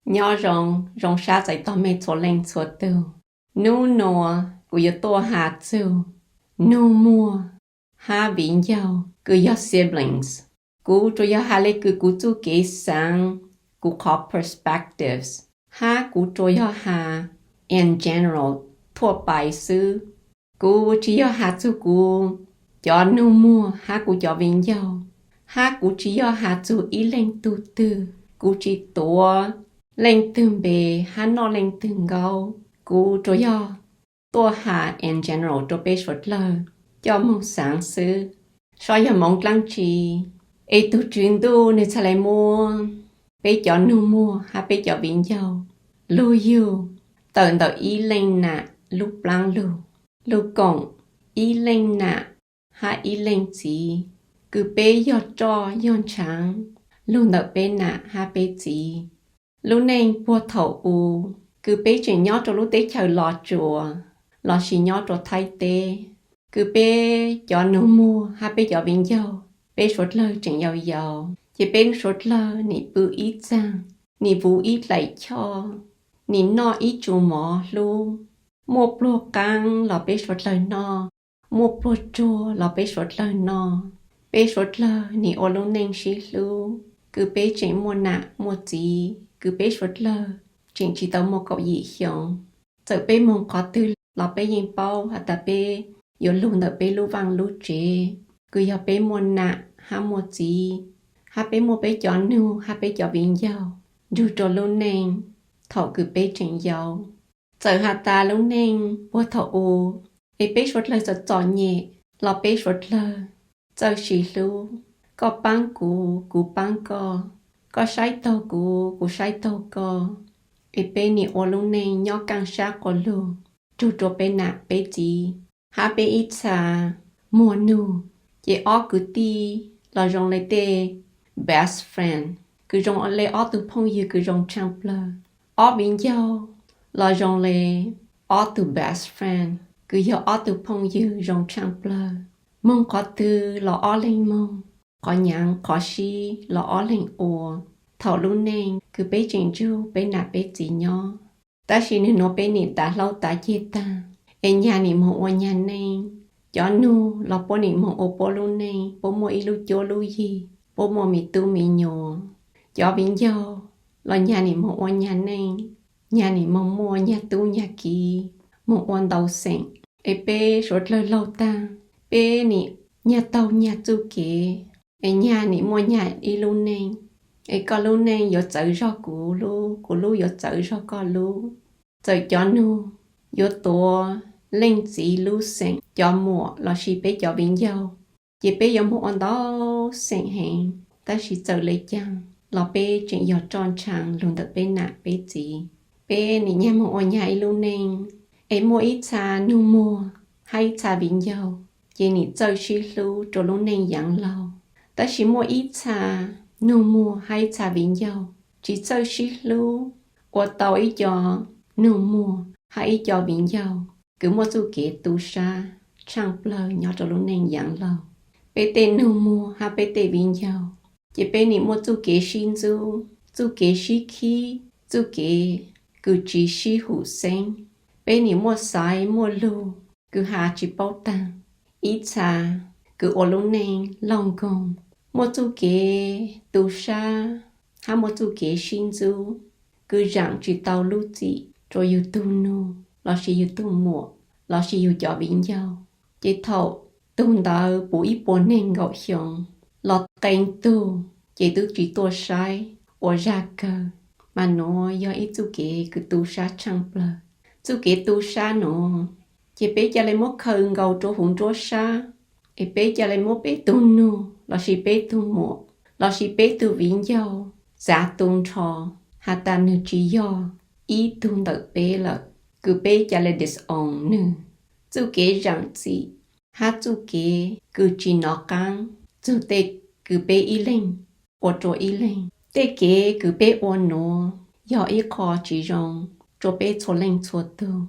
Nyob zoo, zoo sab txais tos mej txhua leej txhua tug. Nub nua kuv yuav tuaj has txug nug muag hab viv ncaug kws yog siblings. Kuv tsuas yog has le kws kuv txuj kev xaav, kuv qhov perspectives, hab kuv tsuas yog has in general, thuaj pais xwb. Kuv tsis yog has txug kuv cov nug muag hab kuv cov viv ncaug, hab kuv tsis yog has txug ib leej tug twg. Kuv tsis tuav leej twg npe hab noj leej twg nkaub. Kuv tsuas yog tuaj has in general rua peb suav dlawg coj moog xaav xwb. Saib yog moov dlaab tsi es tug Tswv Ntuj nwg txhad le muab peb cov nug muag hab peb cov viv ncaug lug yug tawm ntawm ib leej nam lub plaab lug, lug koom ib leej nam hab ib leej txiv, kws peb yog roj yog ntshaav lug ntawm peb nam hab peb txiv. Lub neej puag thaum u kws peb tseem nyob rua lub teb chaws Los Tsuas lossis nyob rua Thaib teb, kws peb cov nug muag hab peb cov viv ncaug, peb suav dlawg tseem yau yau, ces peb suav dlawg nim pw ib txaag, nim vuv ib dlaim choj, nim noj ib tsu mov hlub, muaj pluag qaab los peb suav dlawg noj, muaj pluag tsuag los peb suav dlawg noj. Peb suav dlawg nim ua lub neej sib hlub, kws peb tseem muaj nam muaj txiv, kws peb suav dlawg tseem tsis tau muaj kaum yim xyoo. Txawm peb moog qhov twg los peb yeej paub has tas peb yuav lug ntawm peb lub vaaj lub tsev, kws yog peb muaj nam hab muaj txiv, hab peb muaj peb cov nug hab peb cov viv ncaug nrug rua lub neej thaum kws peb tseem yau. Txawm has tas lub neej puag thaum u es peb suav dlawg txom txom nyem los peb suav dlawg txawj sib hlub, koj paab kuv, kuv paab koj, koj saib taug kuv, kuv saib taug koj, es peb nim ua lub neej nyob kaaj sab quas lug nrug rua peb nam peb txiv hab peb ib txha muag nug. Ces ob kwv tij los zoo le tej best friend, kws zoo le ob tug phooj ywg kws zoo tshaaj plawg. Ob viv ncaug los zoo le ob tug best friend, kws yog ob tug phooj ywg zoo tshaaj plawg. Moog qhov twg los ob leeg moog, qhov nyaav qhov sib los ob leeg ua. Thaum lub neej kws peb tseem nrug peb nam peb txiv nyob, tab sis nwg nuav peb nim tav hlaub tav ceg taag, es nyag nim moog ua nyag neej. Cov nug los puab nim moog ua puab lub neej, puab muaj ib lub cuab lub yig, puab muaj me tub me nyuam. Cov viv ncaug los nyag nim moog ua nyag neej, nyag nim moog muaj nyag tub nyag kiv, moog ua ntau xeem. Es peb suav dlawg laug taag, peb nim nyag taug nyag txuj kev, es nyag nim muaj nyag ib lub neej. Es koj lub neej yuav txawv zog kuv lub, kuv lub yuav txawv zog koj lub. Txawm cov nug yuav tuav leej txiv lub xeem, cov muam lossis peb cov viv ncaug, ces peb yuav moog ua ntau xeem heev, tab sis txawm le caag los peb tseem yog roj ntshaav lug ntawm peb nam peb txiv. Peb nim nyag moog ua nyag ib lub neej, es muaj ib txha nug muag hab ib txha viv ncaug, ces nim txawj sib hlub rua lub neej yaav laug. Tab sis muaj ib txha nug muag hab ib txha viv ncaug tsis txawj sib hlub, ua tau ib co nug muag hab ib co viv ncaug kws muaj txuj kev tu sab tshaaj plawg nyob rua lub neej yaav laug. Peb tej nug muag hab peb tej viv ncaug, ces peb nim muaj txuj kev sib ntxub, txuj kev sib khib, txuj kev kws tsis sib hum xeeb. Peb nim muaj xaiv muaj lug kws has tsis paub taag. Ib txha kws ua lub neej laug nkoog, muaj txuj kev tu sab hab muaj txuj kev sib ntxub, kws zaam tsis tau lub txim rua yug tug nug lossis yug tug muam lossis yug cov viv ncaug. Ces thaum tug ntawd puv ib puas neeg nkaum xyoo los qee tug, ces twb tsis tuaj saib ua zaj kawg. Mas nuav yog ib txuj kev kws tu sab tshaaj plawg. Txuj kev tu sab nuav, ces peb ca le muab khaws nkaus rua huv nruab sab, es peb ca le muab peb tug nug lossis peb tug muam lossis peb tug viv ncaug txav tu nrho, has tas nwg tsis yog ib tug ntawm peb lawm, kws peb ca le disown nwg. Txuj kev zaam txim hab txuj kev kws tsis nov qaab txug tej kws peb ib leeg ua rua ib leeg. Tej kev kws peb ua nuav yog ib qho tsis zoo rua peb txhua leej txhua tug,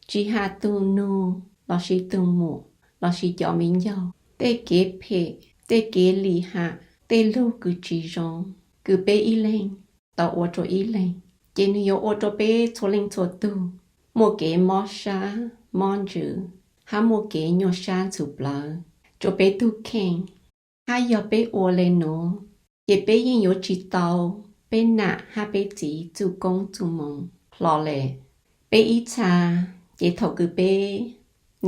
tsis has tug nug lossis tug muam lossis cov viv ncaug. Tej kev phem, tej kev lim ham, tej lug kws tsis zoo kws peb ib leeg tau ua rua ib leeg, ces nws yuav ua rau peb txhua leej txhua tug muaj kev mob sab mob ntsws, hab muaj kev nyuaj sab ntxhov plawv rua peb tug kheej. Hab yog peb ua le nuav, ces peb yeej yuav tsi tau peb nam hab peb txiv txuj koob txuj moov hlo le. Peb ib txha, ces thaum kws peb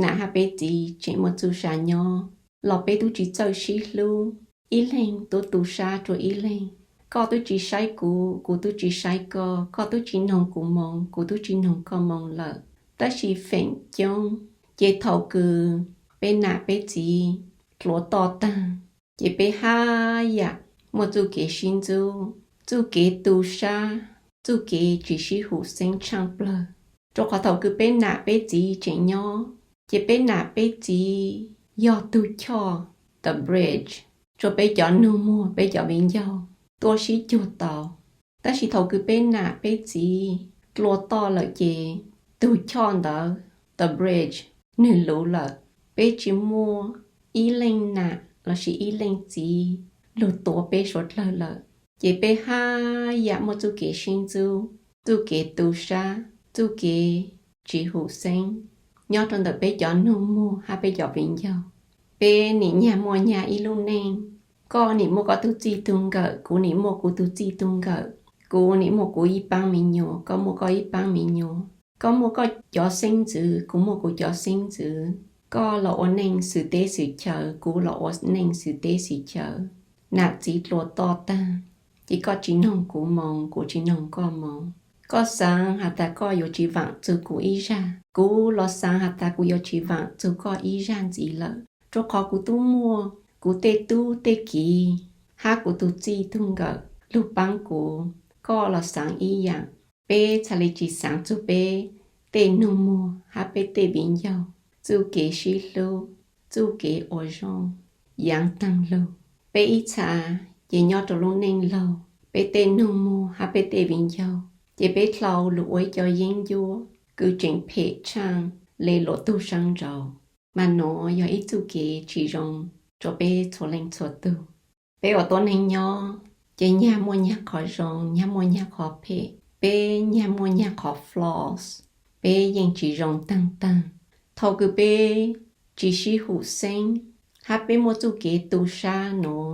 nam hab peb txiv tseem muaj txuj sa nyob los peb tub tsi txawj sib hlub, ib leeg tub tu sab rua ib leeg. Koj tub tsi saib kuv, kuv tub tsi saib koj, koj tub tsi noog kuv moo, kuv tub tsi noog koj moo lawm. Tab sis feem coob, ces thaum kws peb nam peb txiv dlua toj taag, ces peb hab yam muaj txuj kev sib ntxub, txuj kev tu sab, txuj kev tsi sib hum xeeb tshaaj plawg. Rua qhov thaum kws peb nam peb txiv tseem nyob, ces peb nam peb txiv yog tug choj, the bridge, rua peb cov nug muag peb cov viv ncaus tuaj sib cuag tau. Tab sis thaum kws peb nam peb txiv dlua toj lawm ces tug choj ntawd, the bridge, nwg luv lawm. Peb tsi muaj ib leeg nam lossis ib leeg txiv lug tuav peb suav dlawg lawm, ces peb hab yam muaj txuj kev sib ntxub, txuj kev tu sab, txuj kev tsi hum xeeb nyob rua ntawm peb cov nug muag hab peb cov viv ncaus. Peb nim nyag muaj nyag ib lub neej, koj nim muaj koj tug txij tug nkawm, kuv nim muaj kuv tug txij tug nkawm, kuv nim muaj kuv ib paab me nyuam, koj muaj koj ib paab me nyuam, koj muaj koj cov xeeb ntxwv, kuv muaj kuv cov xeeb ntxwv, koj los ua neej xwm teb xwm chaw, kuv los ua neej xwm teb xwm chaw. Nam txiv dlua toj taag, ces koj tsi noog kuv moo, kuv tsi noog koj moo. Koj xaav has tas koj yuav tsi vaam txug kuv ib zag, kuv los xaav has tas kuv yuav tsi vaam txug koj ib zag ntxiv lawm, rua qhov kuv tub muaj kuv tej tub tej kiv hab kuv tug txij tug nkawm lug paab kuv. Koj los xaav ib yaam, peb txhad le tsi xaav txug peb tej nug muag hab peb tej viv ncaus txuj kev sib hlub, txuj kev ua zoo, yaav taag lug. Peb ib txha, ces nyob rua lub neej laug, peb tej nug muag hab peb tej viv ncaus, ces peb dlhau lug ua ib co yeeb ncuab kws tseem phem tshaaj le luas tug sab nraud. Mas nuav yog ib txuj kev tsi zoo rua peb txhua leej txhua tug. Peb ua tuab neeg nyob, ces nyag muaj nyag qhov zoo, nyag muaj nyag qhov phem, peb nyag muaj nyag qhov flaws, peb yeej tsi zoo taag taag. Thaum kws peb tsi sib hum xeeb, hab peb muaj txuj kev tu sab nuav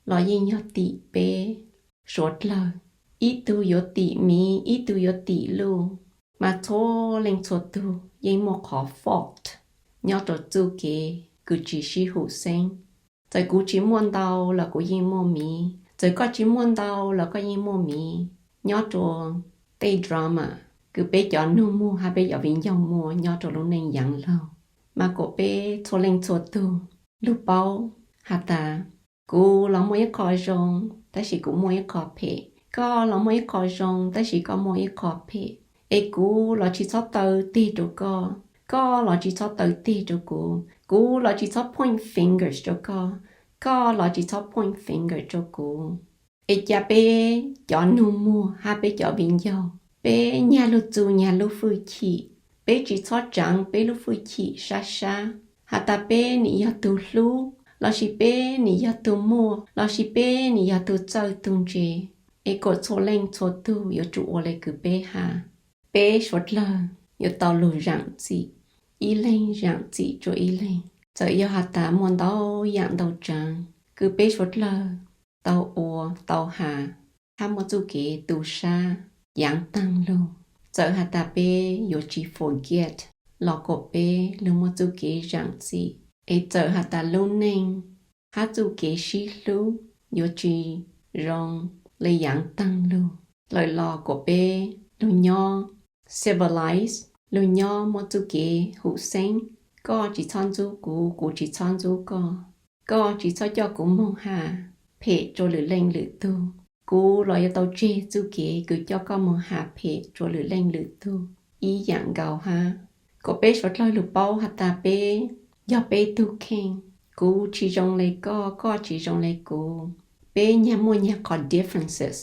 los yeej yog tim peb suav dlawg. Ib tug yuav tim miv, ib tug yuav tim luj, mas txhua leej txhua tug yeej muaj qhov fault nyob rua txuj kev kws tsi sib hum xeeb. Txawm kuv tsi muaj ntau los kuv yeej muaj miv, txawm koj tsi muaj ntau los koj yeej muaj miv. Nyob rua tej drama kws peb cov nug muag hab peb cov viv ncaus muaj nyob rua lub neej yaav laug, mas kuas peb txhua leej txhua tug lug paub has tas kuv los muaj ib qho zoo, tab sis kuv muaj ib qho phem. Koj los muaj ib qho zoo, tab sis koj muaj ib qho phem. Es kuv los tsi txhob taw teg rua koj, koj los tsi txhob taw teg rua kuv. Kuv los tsi txhob point fingers rua koj, koj los tsi txhob point fingers rua kuv. Es ca peb cov nug muag hab peb cov viv ncaus, peb nyag lug txug nyag lub fwj chim. Peb tsi txhob tsaav peb lub fwj chim sab sab has tas peb nim yog tug hlub, lossis peb nim yog tug muaj, lossis peb nim yog tug txawj tug ntse. Es kuas txhua leej txhua tug yuav tsum ua le kws peb has. Peb suav dlawg yuav tau lug zaam txim, ib leeg zaam txim rua ib leeg. Txawm yog has tas muaj ntau yaam ntau tsaav kws peb suav dlawg tau ua tau has, hab muaj txuj kev tu sab yaav taag lug. Txawm has tas peb yuav tsi forget los kuas peb lug muaj txuj kev zaam txim. Es txawm has tas lub neej hab txuj kev sib hlub yuav tsi zoo le yaav taag lug lawm los kuas peb lug nyob civilize, lug nyob muaj txuj kev hum xeeb. Koj tsi txhob ntxub kuv, kuv tsi txhob ntxub koj. Koj tsi txhob coj kuv moog has phem rua lwm leej lwm tug, kuv los yuav tau tseg txuj kev kws coj koj moog has phem rua lwm leej lwm tug ib yaam nkaus hab. Kuas peb suav dlawg lug paub has tas peb yog peb tug kheej, kuv tsi zoo le koj, koj tsi zoo le kuv. Peb nyag muaj nyag qhov differences,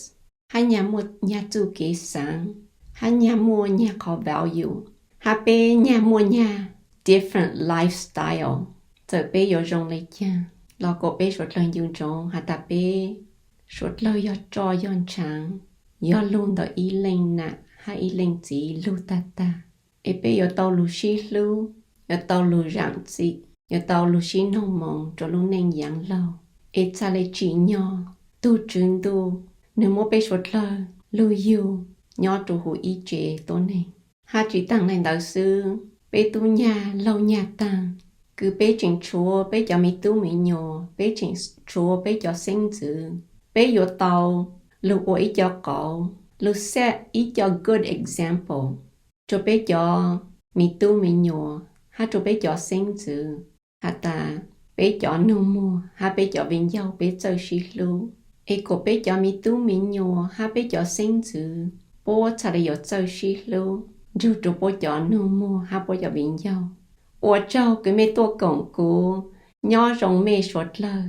hab nyag muaj nyag txuj kev xaav, hab nyag muaj nyag qhov value, hab peb nyag muaj nyag different lifestyle. Txawm peb yuav zoo le caag los kuas peb suav dlawg ncu ntsoov has tas peb suav dlawg yog roj yog ntshaav, yog lug ntawm ib leej nam hab ib leej txiv lug tag tag. Es peb yuav tau lug sib hlub, yuav tau lug zaam txim, yuav tau lug sib noog moo rua lub neej yaav laug. Es txhaj le tsim nyog tug Tswv Ntuj nwg muab peb suav dlawg lug yug nyob rua huv ib tsev tuab neeg. Hab tsi taag le ntawd xwb, peb tub nyag laug nyag taag, kws peb tseem tshuav peb cov miv tub miv nyuas, peb tseem tshuav peb cov xeeb ntxwv, peb yuav tau lug ua ib co qauv, lug set ib co good example rua peb cov miv tub miv nyuas hab rua peb cov xeeb ntxwv, has tas peb cov nug muag hab peb cov viv ncaug peb txawj sib hlub. Es kuas peb cov miv tub miv nyuas hab peb cov xeeb ntxwv puab txhaj le yuav txawj sib hlub nrug rua puab cov nug muag hab puab cov viv ncaug. Ua tsaug kws mej tuaj koom kuv, nyob zoo mej suav dlawg.